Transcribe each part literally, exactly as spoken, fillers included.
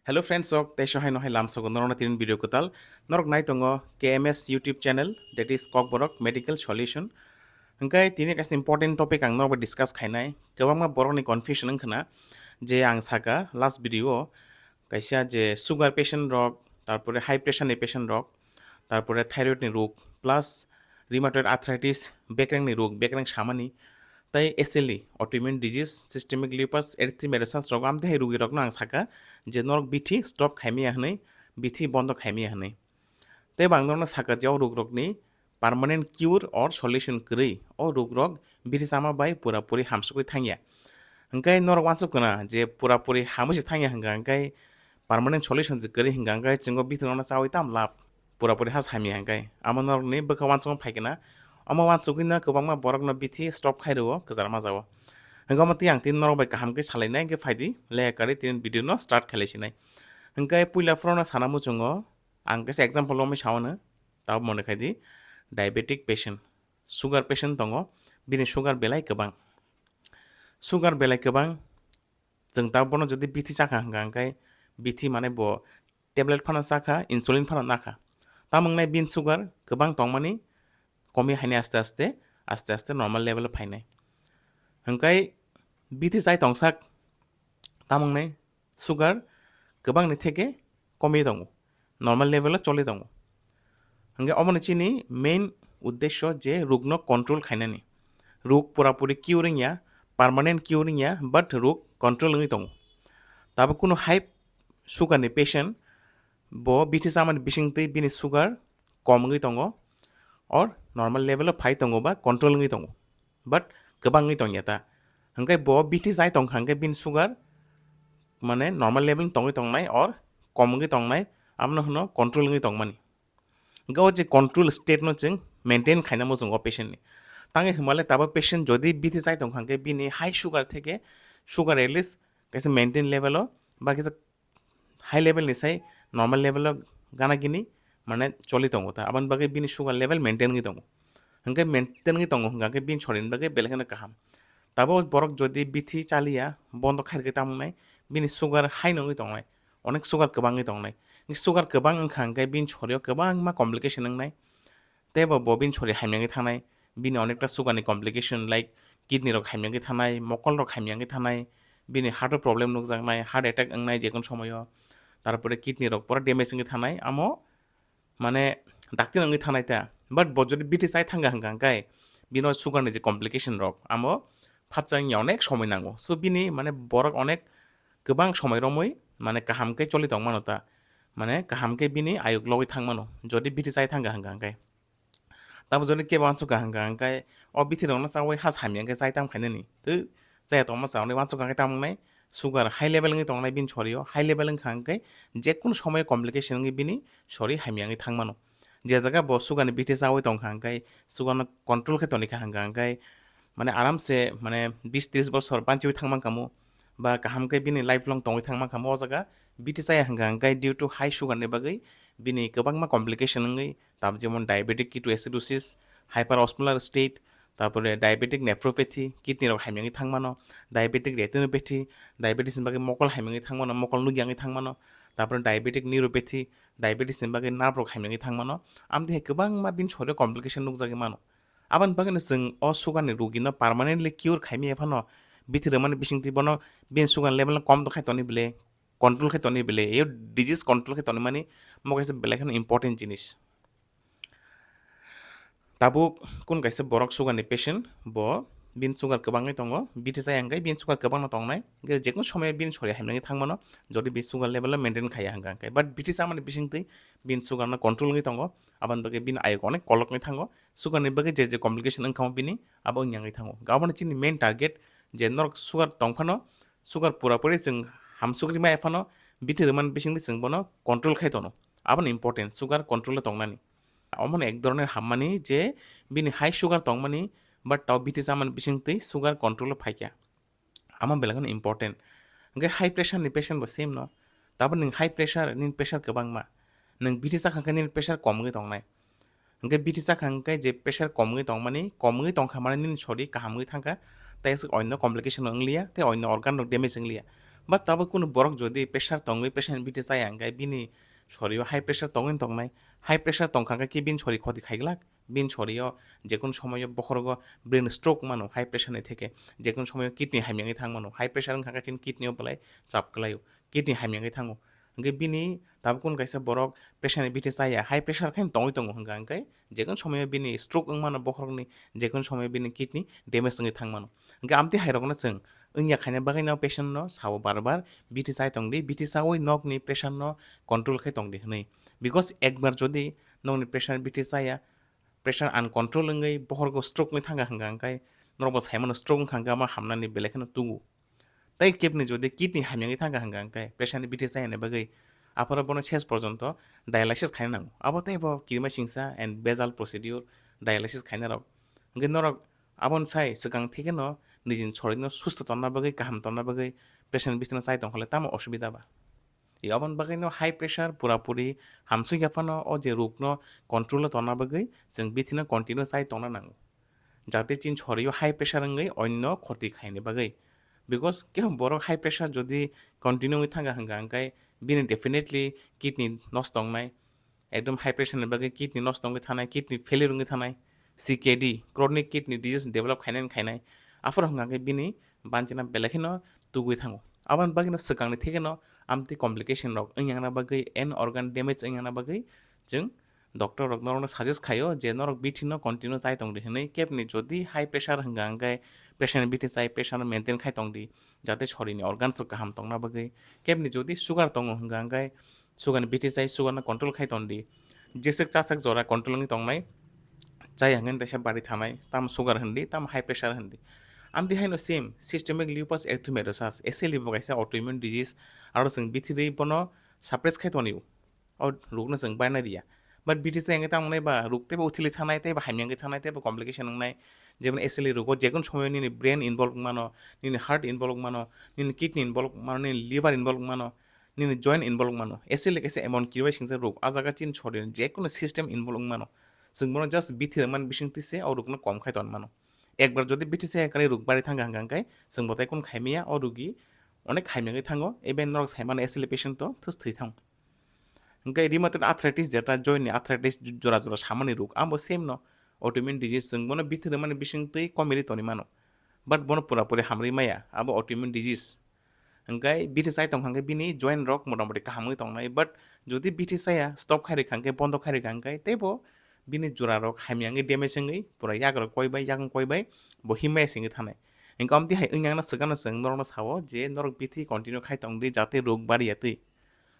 Hello friends rok, tei sohai no hai lamsogo norokno tinin video kwtal. Norok nai tongo K M S YouTube channel, that is Kokborok Medical Solution. Hingkai tini kaisa important topic ang norok bai discuss khainai. Kwbangma borokni confusion wngkhana je ang saka last video o kaisa je sugar patient rok, tarpore high pressure ni patient rok, tarpore thyroid ni rok, plus rheumatoid arthritis, bekreng ni rok, bekreng samani, tei S L E, autoimmune disease, systemic lupus erythematosus rok, amtwi hai rogi rokno ang saka je norok bithi stop khaimaya hwnwi, bithi bondo khaimaya hwnwi. Tei bo ang norokno saka je o rok rokni permanent cure or solution kwrwi, o rok rok bithi chama bai pura puri hamsukwi thangya. Hingkai norok wansuk khna je pura puri hamwi se thangya hwnka hingkai permanent solution se kwrwi hwnka hingkai chwng o bithi rokno chawi tam lab pura puri ha samya hingkai. Amo norokni bwkha wansukma phai khna. Omo wansugwi no kwbangma borokno bithi stop khai rwo kwchar majao. Hingke omo tei ang tini norok bai kaham khe salainai hingke phaidi leya kari tini video no start khailai sinai. Hingke puila phoro no sana muchungo ang kaisa example romwi sao no. Tabo mone khaidi diabetic patient, sugar patient tongo, bini sugar belai kwbang. Sugar belai kwbang, chwng ta bono jodi bithi chakha hwnka hwnkhe bithi mane bo tablet phano chakha, insulin phano nakha. Tamo wngnai bini sugar kwbang tongmani komi haini aste aste, aste aste normal level o phainai. Hwnkhe bithi chai tongsak, tamo wngnai sugar kwbangni theke komi tongo, normal level o choli tongo. Hwnkhe omoni chini main uddesyo je rukno control khainani. Ruk purapuri cure wngya, permanent cure wngya, but ruk control wngwi tongo. Tabuk kunu high sugar ni patient bo bithi chamani bisingtwi bini sugar kom wngwi tongo, or normal level o phai tongo ba control wngwi tongo, but kwbang wngwi tongya ta. Hwnkhe bo bithi chai tongkha hwnkhe bini sugar mane normal level tongwi tongnai or kom wngwi tongnai, abono hwno control wngwi tongmani. Hwnkhe o je control state no chwng maintain khaina muchungo patient ni. Tangwi hwnmale tabo patient jodi bithi chai tongkha hwnkhe bini high sugar theke sugar at least kaisa maintain level o ba kisa high level ni sai normal level o gana gini mane choli tongo ta, aboni bagwi bini sugar level maintain wngwi tongo. Hwnkhe maintain wngwi tongo hwnkha khe bini sorini bagwi belai kheno kaham. Tabo borok jodi bithi chaliya bondo khairokhe tamo wngnai, bini sugar high no wngwi tongnai, onek sugar kwbang wngwi tongnai. Sugar kwbang wngkha hwnkhe bini sorio kwbangma complication wngnai. Tei bo, bo bini sori hamya wngwi thangnai, bini onekta sugar ni complication like kidney rok hamya wngwi thangnai, mokol rok hamya wngwi thangnai, bini heart o problem nukjaknai, heart attack wngnai jekunu somoyo, tarpore kidney rok pura damage wngwi thangnai, amo mane dakti wngwi thangnai ta. But bo jodi bithi chai thangkha hwnkha hwnkhe bino sugar ni je complication rok amo phatsa wngya onek somoi nango. So bini mane borok onek kwbang somoi romwi mane kaham khe choli tongmano ta, mane kaham khe bini ayuk logwi thangmano jodi bithi chai thangkha hwnkha hwnkhe. Tamo joni kebo ansukha hwnkha hwnkhe o bithi rokno chawi ha samya hwnkhe chai tam khainani. Tei chaya tongma chawi wansukha hwnkhe tamo wngnai sugar high level wngwi tongnai bini sorio, high level wngkha hwnkhe jekunu somoyo complication wngwi bini sori hamya wngwi thangmano. Je jaga bo sugar ni bithi chawi tongkha hwnkhe sugar no control khe tonikha hwnkha hwnkhe mane aramse mane bis tris bosor banchiwi thangma kamo ba kaham khe bini lifelong tongwi thangma kamo o jaga bithi chaya hwnkha hwnkhe due to high sugar ni bagwi bini kwbangma complication wngwi Tab jemon diabetic ketoacidosis, hyperosmolar state, tarpore diabetic nephropathy, kidney rok hamya wngwi thangmano, diabetic retinopathy, diabetes ni bagwi mokol hamya wngwi thangmano, mokol nukya wngwi thangmano, tarpore diabetic neuropathy, diabetes ni bagwi nerve rok hamya wngwi thangmano, amtwi hai kwbangma bini sorio complication nukjagwi mano. Aboni bagwino chwng o sugar ni rogi no permanently cure khaimaya phano bithi rwmani bisingtwi bono bini sugar level no kom to khai toni bwle, control khe toni bwle, yo disease control khe toni mani mo kaisa belai kheno important jinis. Tabuk kun kaisa borok sugar ni patient, bo bini sugar kwbangwi tongo, bithi chaya hwnkhe bini sugar kwbangno tongnai, hwnkhe jekunu somoyo bini sori hamya wngwi thangmano, jodi bini sugar level no maintain khaiya hwnkha hwnkhe. But bithi chamani bisingtwi bini sugar no control wngwi tongo, aboni bagwi bini ayuk onek kolok wngwi thango, sugar ni bagwi je je complication wngkha bini abo wngya wngwi thango. Aboni chini main target je norok sugar tongphano, sugar pura puri chwng hamsukri ma ephano bithi rwmani bisingtwi chwng bono control khai tono. Abono important, sugar control o tongnani. Omono ek dhoroner hammani je bini high sugar tongmani, but tao bithi chamani bisingtwi sugar control o phaikha. Amo belai kheno important. Hwnkhe high pressure ni patient bo same no. Tabo nwng high pressure, nini pressure kwbangma. Nwng bithi chakha khe nini pressure kom wngwi tongnai. Hwnkhe bithi chakha hwnkhe je pressure kom wngwi tongmani, kom wngwi tongkha mani nini sori kaham wngwi thangkha, tei aswk onno complication rok wngliya, tei onno organ rok damage wngliya. But tabuk kunu borok jodi pressure tongwi pressure ni bithi chaya hwnkhe bini sorio high pressure tongwi tongnai, high pressure tongkha hwnkhe bini sori khoti khaiglak, bini sorio jekunu somoyo bokhorogo brain stroke mano high pressure ni theke, jekunu somoyo kidney hamyangwi thang mano, high pressure wngkha hwnkhe chini kidney o belai chap kwlaio, kidney hamyangwi thango. Hwnkhe bini tabuk kunu kaisa borok pressure ni bithi chaya, high pressure khe tongwi tongo hwnkha hwnkhe jekunu somoyo bini stroke wng mano bokhorokni, jekunu somoyo bini kidney damage wngwi thang mano. Hwnkhe amtwi hairokno chwng wngya khaina bagwino patient no sao bar bar, bithi chai tongdi, bithi chawi nokni pressure no control khai tongdi hwnwi. Because ekbar jodi nokni pressure bithi chaya, pressure uncontrol wngwi bokhorgo stroke wngwi thangkha hwnkha hwnkhe norokbo saimano stroke wngkha hwnkhe omo hamnani belai kheno tugu. Tei kebni jodi kidney hamyangwi thangkha hwnkha hwnkhe pressure ni bithi chayani bagwi aphuru bono ses porjonto dialysis khaina nango. Abo teibo kirima singsa and basal procedure dialysis khainarok. Hwnkhe norok aboni sai swkang thikeno nijini sorino susto tonna bagwi, kaham tonna bagwi pressure ni bithino chai tongkhole tamo osubida ba? E, aboni bagwino high pressure purapuri hamsukya phano o je rokno control o tonna bagwi chwng bithino continue chai tongna nango, jate chini sorio high pressure wngwi onno khoti khaini bagwi. Because kebo borok high pressure jodi continue wngwi thangkha hwnkha hwnkhe bini definitely kidney nosto wngnai, ekdom high pressure ni bagwi kidney nosto wngwi thanai, kidney failure wngwi thanai, C K D, chronic kidney disease develop khainai khainai. Aphuru hwnkha hwnkhe bini banchina belai kheno tugwi thango. Aboni bagwino swkangni thikeno amtwi complication rok wngya bagwi, end organ damage wngya bagwi chwng doctor rok norokno suggest khaio je norok bithino continue chai tongdi hwnwi. Kebni jodi high pressure hwnkha hwnkhe pressure ni bithi chai, pressure no maintain khai tongdi, jate sorini organs rok kaham tongna bagwi. Kebni jodi sugar tongo hwnkha hwnkhe sugar ni bithi chai, sugar no control khai tongdi. Jeswk chaswk jora control wngwi tongnai, chaya hwnkhe teisa bari thanai, tamo sugar hindi, tamo high pressure hindi. Amtwi haino same systemic lupus erythematosus, S L E bo kaisa autoimmune disease, aro chwng bithi rwi bono suppress khai tonio. O rokno chwng baina diya. But bithi chayangwi tamo nai ba rok teibo uthili thanai, teibo hamyangwi thanai, teibo complication wngnai. Jemon S L E rogo jekun somoyo nini brain involve wngmano, nini heart involve wngmano, nini kidney involve wngmano, nini liver involve wngmano, nini joint involve wngmano. S L E kaisa emon kiribaisingjak rok, a jaga chini sorir jekunu system involve wngmano. Chwng bono just bithi rwmani bisingtwi se o rokno kom khai tonmano. Ekbar jodi bithi chayakani rok bari thangkha hwnkha hwnkhe chwng bo tei kunu khaimaya, o rogi onek hamyangwi thango, even norok saimano S L E patient to thus thwi thango. Hwnkhe rheumatoid arthritis, jeta joint ni arthritis, jora jora samani rok, abo same no autoimmune disease, chwng bono bithi rwmani bisingtwi komiri toni mano, but bono pura puri hamri maya, abo autoimmune disease. Hwnkhe bithi chai tongkha hwnkhe bini joint rok motamoti kaham wngwi tongnai, but jodi bithi chaya stop khai rwkha hwnkhe, bondo khai rwkha hwnkhe, teibo bini jora rok hamyangwi damage wngwi pura yak rok koi bai, yakung koi bai bo himya singwi thanai. Hwnkhe amtwi hai wngya swkangno chwng norokno sao je norok bithi continue khai tongdi jate rok bari ya twi.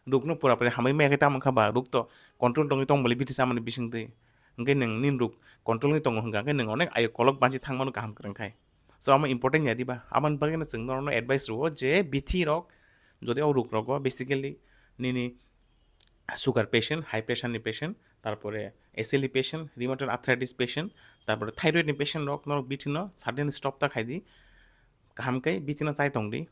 Rokno pura pura hamwi maya khe tamo wngkha ba, rok to control tongwi tong bole bithi chamani bisingtwi. Hwnkhe nwng nini rok control wngwi tongo hwnkha hwnkhe nwng onek ayo kolok banchi thangmano kaham kwrwng khai. So amo important ya diba? Aboni bagwino chwng norokno advice rwo je bithi rok jodi o rok rogo basically nini sugar patient, high pressure ni patient, tarpore S L E patient, rheumatoid arthritis patient, tarpore thyroid ni patient rok norok bithi no suddenly stop ta khai di. Kaham khe bithi no chai tong di.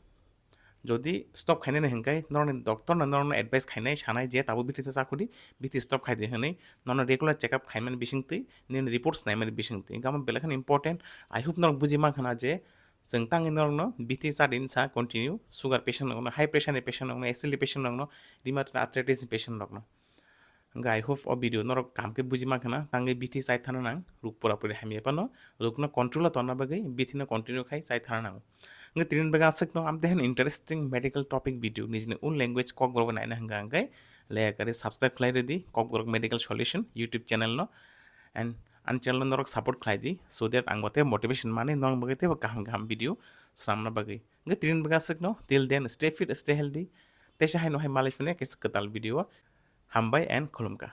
Jodi stop khainani hwnkhe norokni doctor no norokno advice khainai, sanai je tabuk bithi ta chakhudi, bithi stop khaidi hwnwi norokno regular check up khaimani bisingtwi, nini reports naimani bisingtwi. Hwnkhe amo belai kheno important. I hope norok buji mankha na je chwng tangwi norokno bithi chadini sa continue sugar patient rokno, high pressure ni patient rokno, S L E patient rokno, rheumatoid arthritis ni patient rokno. Hwnkhe I hope o video norok kaham khe buji mankha na, tangwi bithi chai thana nang, rok pura puri hamya phano, rokno control o tonna bagwi bithi no continue khai chai thana nango. Hwnkhe tini bagwi aswkno amtwi haino interesting medical topic video nijini own language Kokborok naina hwnkha hwnkhe, like ari subscribe khlai rwdi Kokborok Medical Solution YouTube channel no, and ani channel no norok support khlai di, so that ang bo tei motivation mani norok bagwi teibo kaham kaham video swnamna bagwi. Hwnkhe tini bagwi aswkno, till then stay fit, stay healthy, teisa haino hai malai phino kaisa kwtal video o. Hambai and khulumkha.